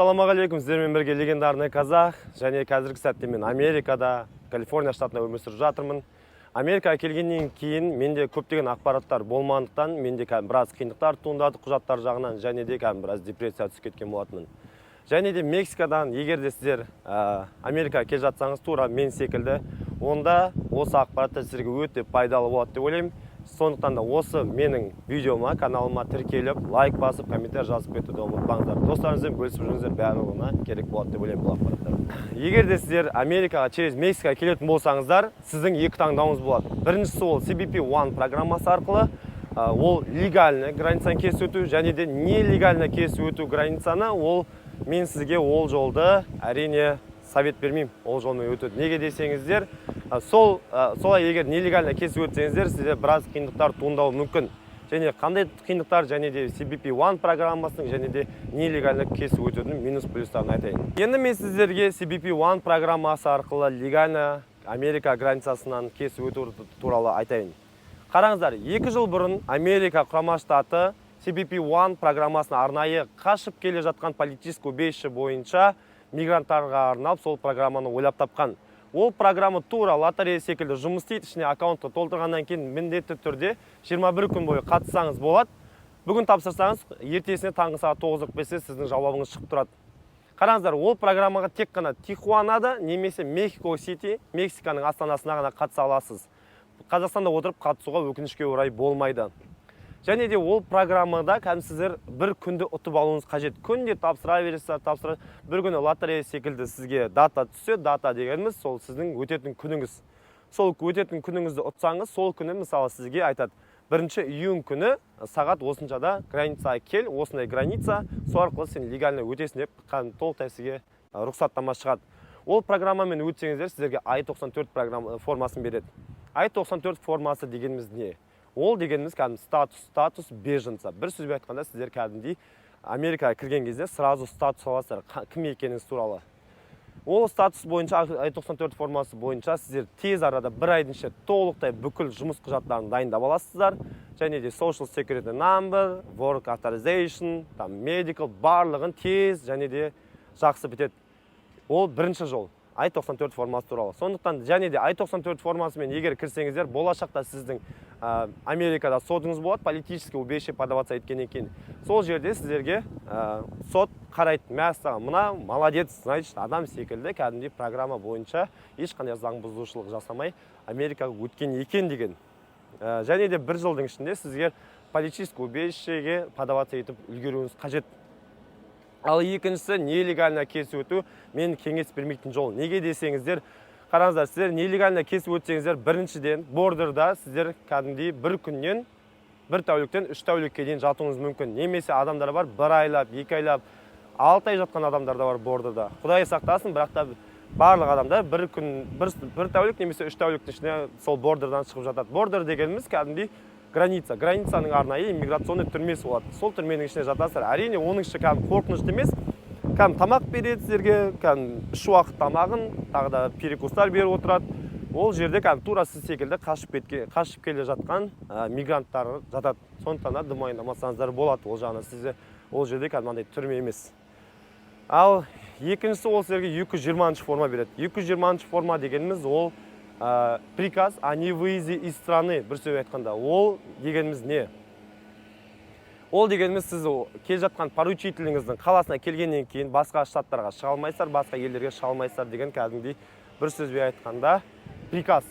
Ассалаумағалейкум! Сіздермен бірге легендарный казах. Және қазіргі сәтте мен Америкада, Калифорния штатында өмір сүріп жатырмын. Америкаға келгеннен кейін менде көптеген ақпараттар болмағандықтан, менде кәдімгі біраз қиындықтар туындады құжаттар жағынан және де кәдімгі біраз депрессияға түсіп кеткен болатынмын. Және де Мексикадан егер де сіздер Америкаға келе жатсаңыз, тура мен секілді, онда осы ақпараттар сіздерге өте пайдалы болады деп ойлаймын. Сондықтан да осы менің видеома, каналыма тіркеліп, лайк басып, комментарий жазып кетуді ұмытпаңыздар. Достарыңызбен бөлісіп жүріңіздер, барлығына керек болады деп ойлаймын бұл ақпараттар. Егер де сіздер Америкаға через Мексика келетін болсаңыздар, сіздің екі таңдауыңыз болады. Біріншісі — ол CBP One программасы арқылы, ол легально границаны кесіп өту және де нелегально кесіп өту границаны. Ол мен сізге ол жолды, әрине, совет бермеймін ол жолмен өтуді. Неге десеңіздер, солай егер нелегально кесіп өтсеңіздер, сізде біраз қиындықтар туындауы мүмкін. Және қандай қиындықтар, және де CBP One программасының және де нелегально кесіп өтудің минус плюстарын айтайын. Енді мен сіздерге CBP One программасы арқылы легально Америка границасынан кесіп өту туралы айтайын. Қараңыздар, 2 жыл бұрын Америка Құрама Штаты CBP One программасын арнайы қашып келе жатқан политический убежище бойынша мигранттарға арнап сол программаны ойлап тапқан. Ол программа тура лотерея секілді жұмыс істейді. Ішіне аккаунтты толтырғаннан кейін міндетті түрде 21 күн бойы қатыссаңыз болады. Бүгін тапсырсаңыз, ертесіне таңғы сағат 9:45-те сіздің жауабыңыз шығып тұрады. Қараңыздар, ол программаға тек қана Тихуанада немесе Мехико Сити, Мексиканың астанасына ғана қатыса аласыз. Қазақстанда отырып қатысуға, өкінішке орай, болмайды. Және де ол программада кәдімгі сіздер бір күнді ұтып алуыңыз қажет. Күнде тапсыра бересіздер, тапсыра, бір күні лотерея секілді сізге дата түссе. Дата дегеніміз — сол сіздің өтетін күніңіз. Сол өтетін күніңізді ұтсаңыз, сол күні, мысалы, сізге айтады: 1 июнь күні сағат осыншада границаға кел, осындай граница, сол арқылы сен легально өтесің деп кәдімгі толықтай сізге рұқсаттама шығады. Ол программамен өтсеңіздер, сіздерге I-94 программа формасын береді. I-94 формасы дегеніміз не? Ол дегеніміз кәдімгі статус беженца. Бір сөзбен айтқанда, сіздер кәдімгідей Америкаға кірген кезде сразу статус аласыздар, кім екеніңіз туралы. Ол статус бойынша, I-94 формасы бойынша сіздер тез арада, бір айдың ішінде толықтай бүкіл жұмыс құжаттарын дайындап аласыздар. Және де social security number, work authorization, там medical, барлығын тез және де жақсы бітеді. Ол бірінші жол, I-94 формасы туралы. Сондықтан және де I-94 формасымен егер кірсеңіздер, болашақта сіздің Америкада сотыңыз болады, политический убежище подаваться еткеннен кейін. Сол жерде сіздерге сот қарайды: мәссаған, мына молодец, значит, адам секілді кәдімгідей программа бойынша ешқандай заң бұзушылық жасамай Америкаға өткен екен деген. Және де бір жылдың ішінде сіздер политический убежищеге подаваться етіп үлгеруіңіз қажет. Ал екіншісі — нелегально кесіп өту. Мен кеңес бермейтін жол. Неге десеңіздер, қараңыздар, сіздер нелегально кесіп өтсеңіздер, біріншіден, бордерда сіздер кәдімгідей бір күннен, бір тәуліктен 3 тәулікке дейін жатуыңыз мүмкін. Немесе адамдар бар, бір айлап, 2 айлап, 6 ай жатқан адамдар да бар бордерда, құдай сақтасын. Бірақ та барлық адамдар бір күн, бір тәулік немесе 3 тәуліктің ішінде сол бордердан шығып жатады. Бордер дегеніміз — кәдімгідей граница, границаның арнайы иммиграционный түрмесі болады. Сол түрменің ішіне жатасыздар. Әрине, оның іші кәдімгі қорқынышты емес, кәдімгі тамақ береді сіздерге, кәдімгі үш уақыт тамағын, тағы да перекустар беріп отырады. Ол жерде кәдімгі тура сіз секілді қашып келе жатқан мигранттар жатады. Сондықтан да дым уайымдамасаңыздар болады ол жағынан. Сізде ол жерде кәдімгі андай түрме емес. Ал екіншісі — ол сіздерге 220 форма береді. 220 форма дегеніміз — ол приказ о невыезде из страны. Бір сөзбен айтқанда, ол дегеніміз не? Ол дегеніміз — сіз келе жатқан поручителіңіздің қаласына келгеннен кейін басқа штаттарға шыға алмайсыздар, басқа елдерге шыға алмайсыздар деген кәдімгідей, бір сөзбен айтқанда, приказ.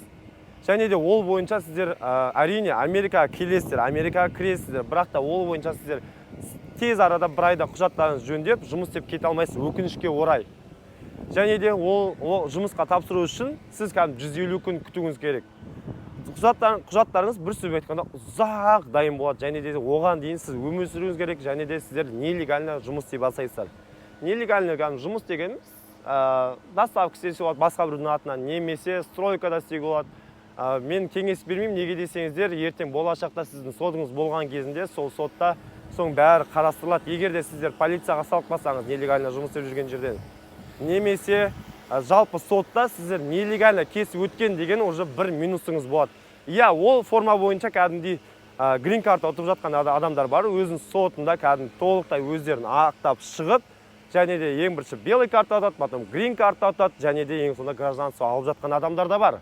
Және де ол бойынша сіздер әрине, Америкаға келесіздер, Америкаға кіресіздер, бірақ та ол бойынша сіздер тез арада, бір айда құжаттарыңызды жөндеп, жұмыс істеп кете алмайсыз, өкінішке орай. Және де ол жұмысқа тапсыру үшін сіз кәдімгі 150 күн күтуіңіз керек. Құжаттарыңыз, бір сөзбен айтқанда, ұзақ дайын болады. Және де оған дейін сіз өмір сүруіңіз керек. Және де сіздер нелегально жұмыс істей бастайсыздар. Нелегально кәдімгі жұмыс дегеніміз — доставка істесе болады басқа біреудің атынан немесе стройкада істеуге болады. Мен кеңес бермеймін. Неге десеңіздер, ертең болашақта сіздің сотыңыз болған кезінде сол сотта соның бәрі қарастырылады. Егер де сіздер полицияға салып қалсаңыз нелегально жұмыс істеп жүрген жерден немесе жалпы сотта сіздер нелегально кесіп өткен деген уже бір минусыңыз болады. Иә, ол форма бойынша кәдімгідей грин карта ұтып жатқан адамдар бар, өзінің сотында кәдімгі толықтай өздерін ақтап шығып. Және де ең бірінші белый карта ұтады, потом грин карта ұтады және де ең соңында гражданство алып жатқан адамдар да бар.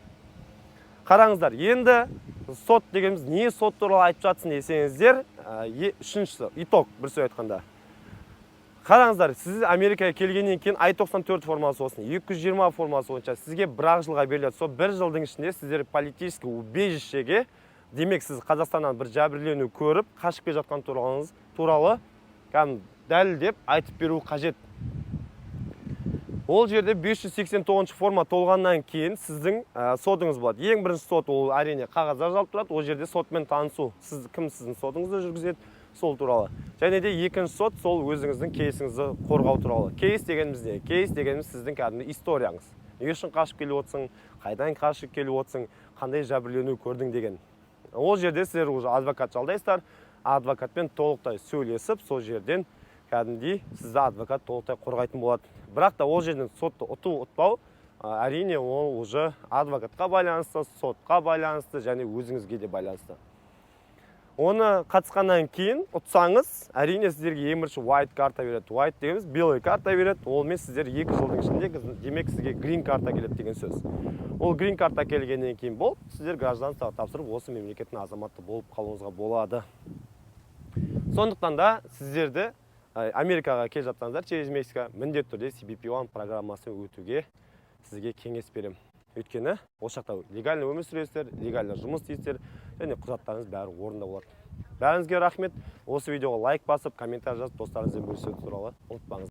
Қараңыздар, енді сот дегеніміз не, сот туралы айтып жатсың десеңіздер, үшіншісі, итог, бір сөз айтқанда, қараңыздар, сіз Америкаға келгеннен кейін I-94 формасы болсын, 220 формасы бойынша сізге бір ақ жылға беріледі. Сол бір жылдың ішінде сіздер политический убежище ге, демек, сіз Қазақстаннан бір жәбірлену көріп қашып келе жатқан туралыңыз туралы кәдімгі дәлелдеп айтып беру қажет. Ол жерде 589 форма толғаннан кейін сіздің сотыңыз болады. Ең бірінші сот, ол, әрине, қағазда жазылып тұрады. Ол жерде сотпен танысу, сіз кім, сіздің сотыңызды жүргізеді, сол туралы. Және де екінші сот, сол өзіңіздің кейсіңізді қорғау туралы. Кейс дегеніміз не? Кейс дегеніміз сіздің кәдімгі историяңыз: не үшін қашып келіп отырсың, қайдан қашып келіп отырсың, қандай жәбірлену көрдің деген. Ол жерде сіздер уже адвокат жалдайсыздар, адвокатпен толықтай сөйлесіп, сол жерден кәдімгідей сізді адвокат толықтай қорғайтын болады. Бірақ та ол жерден сотты ұту, ұтпау, әрине, ол уже адвокатқа байланысты, сотқа байланысты және өзіңізге де байланысты. Оны қатысқаннан кейін ұтсаңыз, әрине, сіздерге ең бірінші white карта береді. White дегеніміз белый карта береді. Олмен сіздер 2 жылдың ішінде, демек, сізге грин карта келеді деген сөз. Ол грин карта келгеннен кейін болды, сіздер гражданство ға тапсырып, осы мемлекеттің азаматы болып қалуыңызға болады. Сондықтан да сіздерді Америкаға келе жатсаңыздар через Мексика, міндетті түрде CBP One программасын өтуге сізге кеңес беремін. Өйткені ол жақта легально өмір сүресіздер, легально жұмыс істейсіздер және құжаттарыңыз бәрі орнында болады. Бәріңізге рахмет. Осы видеоға лайк басып, комментарий жазып, достарыңызбен бөлісу туралы ұмытпаңыз.